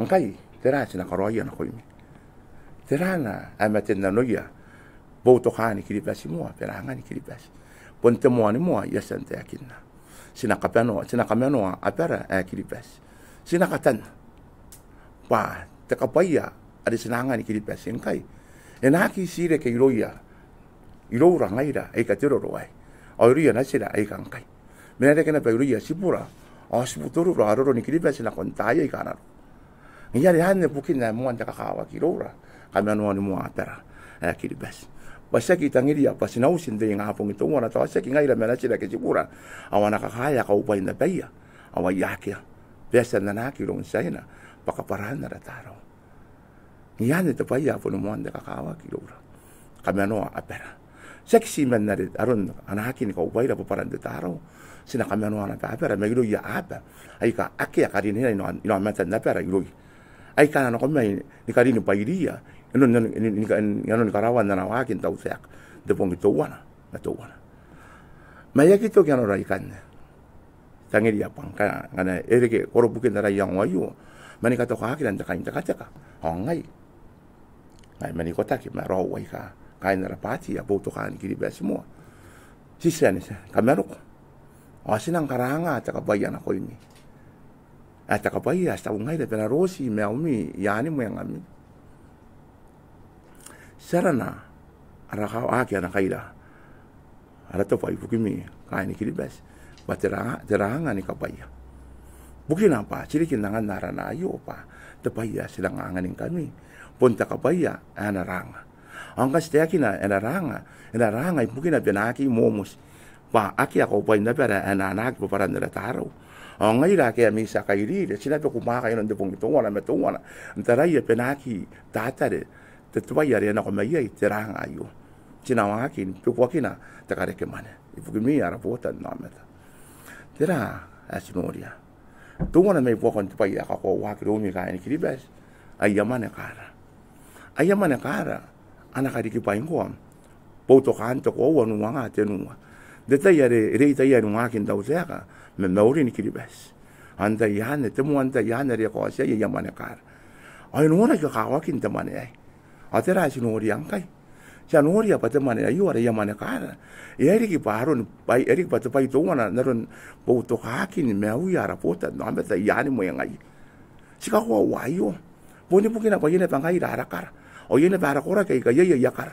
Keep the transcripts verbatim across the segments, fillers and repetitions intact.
Ngkai, tera ae ti na karaoia nakoimi? Tera ana, ae maten nanoia Boutokaan Kiribati Moa, bwa e na angan Kiribati? Bon te moan moa, I a tia n taekinna. Ti na kamanoa, ti na kamanoa abara ae Kiribati. Ti na katanna bwa te kabwaia are ti na angan Kiribati ngkai, e na aki tii reke irouia, iroura ngaira aika te roro aei, ao irouia natira aika ngkai. Ma e na reke naba irouia tibura ao tibutorura ao roron Kiribati nakon taai aika a na roko. Ngaia are anne bukin ae moan te kakawaki iroura kamanoan moa abara ae Kiribati, bwa ti aki tangiria bwa ti na uti n te ingabong teuana, tao tiaki ngaira ma natira ake tibura, ao a na kakaea kaubwain abaia, ao ai akea, bwa e a tia n anaaki iroun Tiaina bwa kabwaraan ara tarau. Ngaia anne te bwai ae boni moan te kakawaki iroura kamanoa abara. Tiaki ti man are aron anaakin kaubwaira bwa bwaran te tarau. Ti na kamanoa naba abara mairouia aaba aika akea karineana inaomatan abara irouia, aika a na nako mai ni karin bwairiia inanon, inanon, inanon karaoan ana waaki n tautaeka n te bong teuana ma teuana. Ma e aki toki nanora ikanne. Tangiria bwa ngkana, ngkana e reke korobukin ara iango aio, ma ni katokakira n te kaintekateka. Ao ngai, ngai ma n ikotaki ma raou aika kaain ara baati ae Boutokaan Kiribati Moa, ti tia ni kamanoko ao ti nang karanga te kabwaia nakoimi. Ae te kabwaia ae ti taku ngaira bwa e na roti maiumi i aani mwengami. Ti arana ara kawa, aki ana kaira ara tobwa ibukimi kaain Kiribati bwa te ranga, te ranga ni kabwaia. Bukina bwa ti riki n anganna arana aio bwa te bwai ae ti nang anganingkami bon te kabwaia ae ana ranga. Ao ngkai ti taekina ae ana ranga, ana ranga ibukina bwa e na aki momoti, bwa akea kaubwain abara ae na anaaki bwa bwaran ara tarau. Ao ngaira ake a mwaiti kairiri, ti na beku mwaaka inanon te bong teuana ma teuana n taraia bwa e na aki tatare te, te bwai are e nako mai iai te ranga aio. Ti na waaki ni bekuakina te karekemwane ibukimi ara botannaomata. Tera ae ti noria? Teuana mai buakon te bwai ae kakoauaki iroumi kaain Kiribati, aia mwane kaara. Aia mwane kaara a na karikibwai ngkoa Boutokaan te koaua n uanga tenua n te tai are e reitaia ni waaki n tautaeka ma maurin Kiribati. Ao n tai anne, te moan tai anne are e kaoti iai aia mwane kaara. Ao e noraki kakawakin te mwane aei. Ao tera ae ti noria ngkai? Ti a noria bwa te mwane aio are aia mwane kaara, e a riki bwa aron, bwa e a riki bwa te bwai teuana n aron boutokaakin maiuia ara botannaomata i aani mwengaia. Ti kakoaua aio. Bon ibukina bwa iai naba ngaira ara kara, ao iai naba ara koraki aika iai aia kara.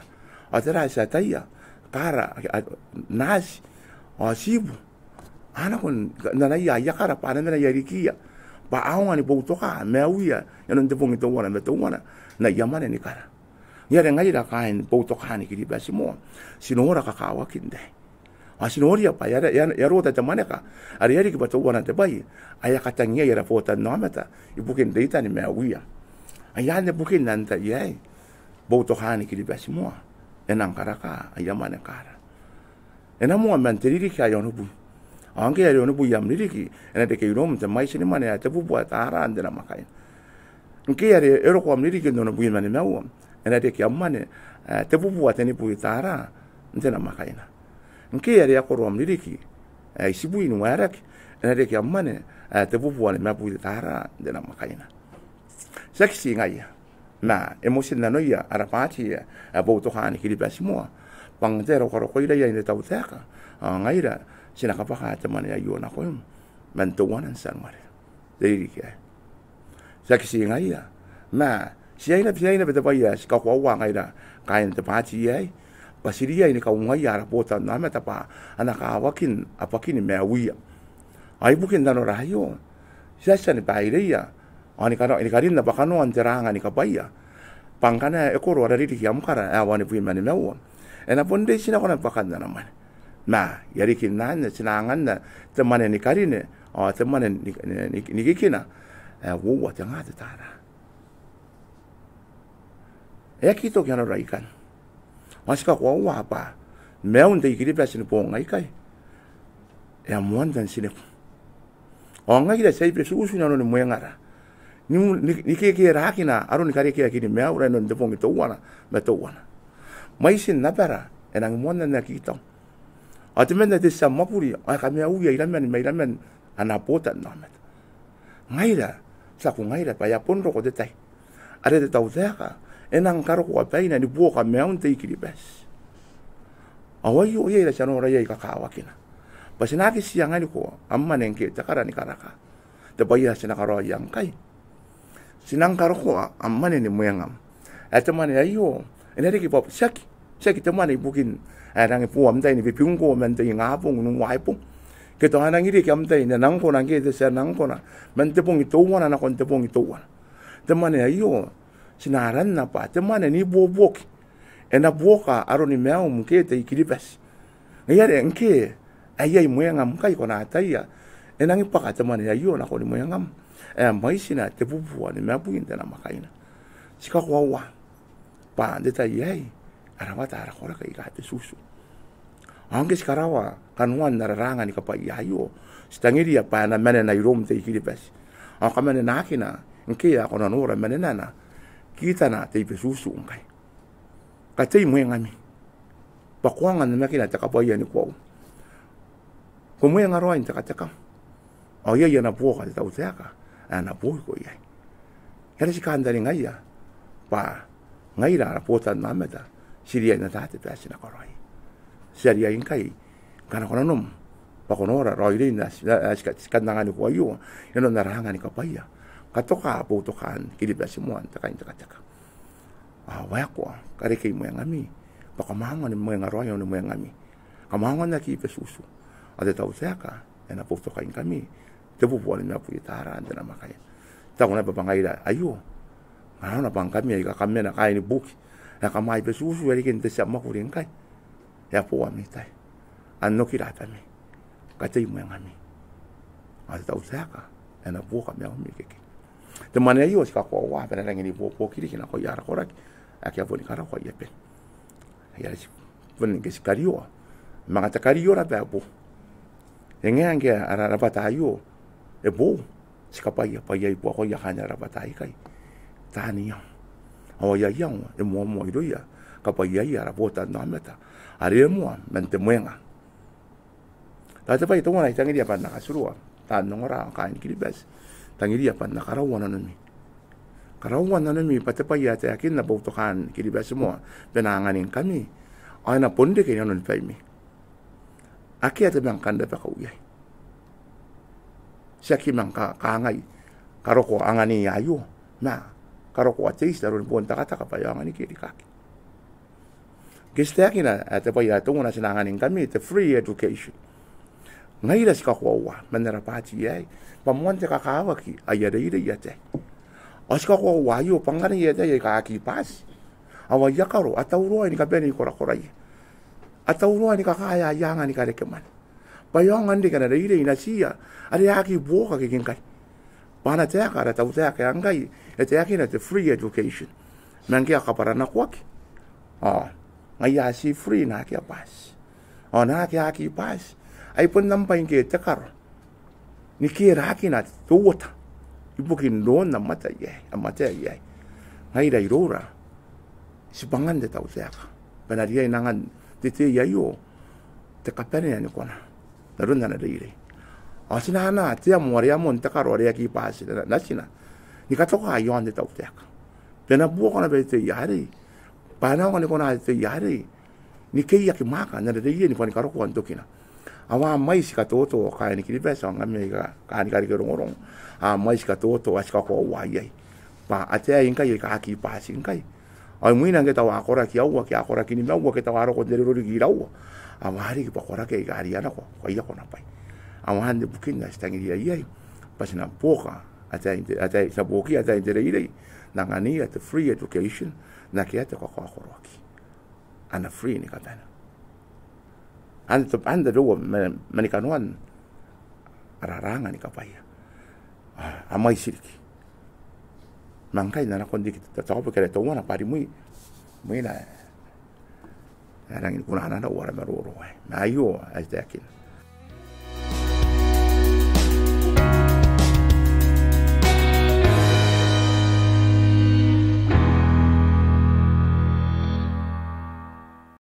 Ao tera ae ti ataia? Kaara, a, naati, ao tiibu. A nako n anaia aia kara bwa a na mena i arikiia, bwa a aonga ni boutoka maiuia inanon te bong teuana ma teuana n aia mwane ni kara. Ngaia are ngaira kaain Boutokaan Kiribati Moa, ti nora kakawakin te aei. Ao ti noria bwa e a, e a, e a rota te mwaneka are e a riki bwa teuana te bwai ae a katang iai ara botannaomata ibukin reitan maiuia. Ai anne bukin n te tai aei Boutokaan Kiribati Moa e nang karaka aia mwane kaara. E na moa man te ririki ae onobwi. Ao ngke are onobwi am ririki, e na reke iroum te mwaiti ni mwane ae tebubua tara n te namwakaina. Ngke are e roko am ririki n onobwi ma nimaua, e na reke am mwane ae tebubua tenibwi tara n te namwakaina. Ngke are e a koro am ririki ae itibwi n waerake, e na reke am mwane ae tebubua nimabwi tara n te namwakaina. Tiaki ti ngaia, ma e motinnanoia ara baati ae Boutokaan Kiribati Moa bwa ngke e a rokoroko irouia aine tautaeka, ao ngaira ti na kabwaka te mwane aio nakoim man teuana n Tianuare te ririki aei. Tiaki ti ngaia, ma ti aina, ti aina bwa te bwai ae ti kakoaua ngaira kaain te baati aei, bwa ti riai ni kaungaia ara botannaomata bwa a na kawakin abwakin maiuia. Ao ibukin nanora aio, ti a tia ni baireia ao ni kano, ni karinna bwa kanoan te ranga ni kabwaia bwa ngkana e koro ara ririki am kara ae wanibwi ma nimaua, e na bon reitinako naba bwakan ana mwane. Ma i rarikin anne ti na anganna te mwane ni karine ao te mwane ni, ni, ni, ni kikina ae uoua te nga te tara. E aki toki nanora ikanne. Ao ti kakoaua bwa maiun te I-Kiribati ni boong aikai e a moan tantineku. Ao ngaira ti a ibe tiutiu inanoni mwengara ni, ni, ni kekerakina aroni karekeakin maiura inanon te bong teuana ma teuana. Mwaitin abara e nangi moanna n aki tau. Ao temanna te tia mwakuri ao e kamaiuia iraman ma iraman ana botannaomata. Ngaira ti taku ngaira bwa e a bon roko te tai are te tautaeka e nang karokoa baina ni buoka maiun te I-Kiribati. Ao aio iai ara tia nora iai kakawakina bwa ti na aki tii anganiko am mwane ngke te kara ni karaka. Te bwai ae ti na karaoia ngkai, ti nang karokoa am mwane ni mwengam. Ae te mwane aio e na riki bwa tiaki, tiaki te mwane ibukin ae rangi n bo am tai ni bebingko man te ingabong n uaibong, ke tao a nangi reke am tai n ana ngkoa ngke te tia nang kona man te bong teuana nakon te bong teuana. Te mwane aio ti na aranna bwa te mwane n ibuobuoki. E na buoka aroni maium ngke te I-Kiribati. Ngaia are ngke ae iai mwengam ngkai ko na ataia e nangi bwaka te mwane aio nakoni mwengam ae mwaitina te bubua ni mabwi n te namwakaina. Ti kakoaua bwa n te tai aei a rawata ara koraki aika betutu. Ao ngke ti karaoa kanoan ara ranga ni kabwaia aio, ti tangiria bwa e na manena iroum te I-Kiribati ao kamanenakina ngke ae ko na nora manenana kitana te I-Betutu ngkai. Katei mwengami bwa ko aonga n namakina te kabwaia ni koaua. Ko mwenga raoi n tekatekam. Ao iai ana buoka te tautaeka ae e na buokiko iai. Are ti kantaningaia bwa ngaira ara botannaomata ti riai n ata te bwai ae ti na karaoia. Ti a riai ngkai ngkana ko nanom bwa ko nora raoiroin ae ti, ae ti kan anganiko aio inanon ara anga ni kabwaia. Katoka boutokaan Kiribati Moa n te kaintekateka. Ao waekoa, karekei mwengami bwa kam aonga ni mwenga raoi aoni mwengami. Kam aonga n aki betutu. Ao te tautaeka e na boutokaingkami te bubua ni mabwi i taara n te namwakaina. Taku naba bwa ngaira aio, ngkana arona bwa ngkami aika kam mena kaain buki ae kam aki betutu i rarikin te tia mwakuri ngkai, e a bo ami tai. Anokira abami, katei mwengami. Ao te tautaeka e na buoka maiumi ikekei. Te mwane aio ti kakoaua bwa e na rangi n ibuobuoki riki nakoia ara koraki ake a boni karaoa aia bene. Ai are ti boni ngke ti karioa, manga te kario naba ae boou. E ngae ngke ara rabwata aio e boou, ti kabwaia bwa iai buakoia kaain ara rabwata aikai taani iango. Ao aia iango e moamoa irouia kabwaiaia ara botannaomata are e moa man te mwenga. Tao te bwai teuana ae I tangiria bwa N na katurua taan ongora ao kaain Kiribati, tangiria bwa N na karaua nanomi. Karaua nanomi bwa te bwai ae taekinna boutokaan Kiribati Moa bwa e na anganingkami ao e na bon reke inanoni baimi. Akea te manga kan rabakau iai. Tiaki manga ka-, kangai karokoa anganiia aio, ma karokoa te iti n aron bon takataka bwa e aonga ni kerikaki. Ngke ti taekina ae te bwai ae teuana ae ti na anganingkami te free education, ngaira ti kakoaua man ara bwaati aei bwa moan te kakawaki aia reirei ataei. Ao ti kakoaua aio bwa ngkana iai ataei aika aki bati, ao aia karo a tauraoi ni kabanei korakoraia. A tauraoi ni kakaea aia anga ni karekemwane bwa e aonga n reke ana reirei natiia are a aki buokaki ngkai. Bwa ana taeka ara tautaeka ae ngkai e taekina te free education. Ma ngke a kabwaranakoaki, ao ngaia ti free naake a bati. Ao naake a aki bati, ai bon am bwai ngke te karo ni kerakina te uota ibukin roon am ataei aei, am ataei aei. Ngaira iroura, tibwangan te tautaeka bwa e na riai n angan te tei aio te kabanea ni kona n aron ana reirei. Ao ti na anaa te amo are amon te karo are aki bati na-, natina ni katoka iaon te tautaeka bwa e na buoka naba te tei arei, bwa e na aonga ni kona te tei arei ni keiaki mwaaka n ana reirei ni bwani karokoan tokina. Ao a mwaiti katoto kaain Kiribati ao ngkami aika kaan kareke rongorongo, a mwaiti katoto ae ti kakoaua iai bwa ataei ngkai aika aki bati ngkai, ao imwina ngke tao a koraki aua ke a koraki nimaua ke tao a roko n te ririki iraua, ao a riki bwa koraki aika rianako bwa iai kona bwai. Ao anne bukin ae ti tangiria iai bwa ti na buoka ataein te, ataei, ti na buokiia ataein te reirei n anganiia te free education n akea te kakaokoroaki. Ana free ni kabane. Anne te, anne tabeua ma-, mani kanoan ara anga ni kabwaia. A, a mwaiti riki. Ma ngkai N na nakon riki te, te, te topic are teuana bwa rimwi, imwina e rangi ni kunea nanona ara maroro aei. Ma aio ae I taekina.